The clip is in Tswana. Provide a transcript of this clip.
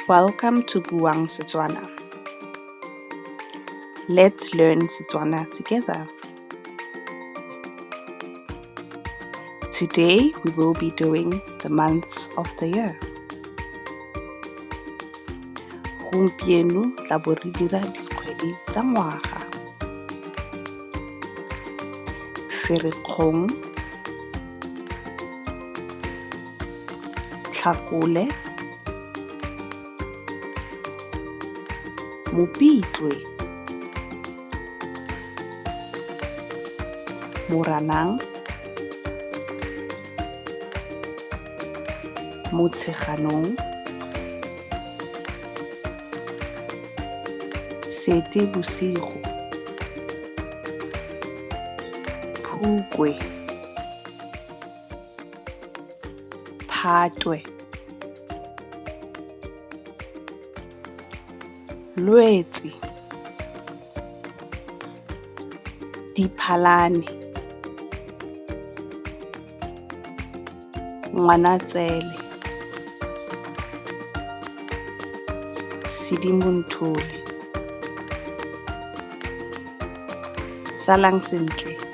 Welcome to Buang Setswana. Let's learn Setswana together. Today we will be doing the months of the year. Gompieno tla bo re dira dikgwedi tsa ngwaga. Ferikgong, Tlhakole, Mopitlwe, Moranang, Motsheganong, Seetebosigo, Phukwe, Phatwe, Lwetse, Diphalane, Ngwanatsele, Sedimonthole. Salang sentle.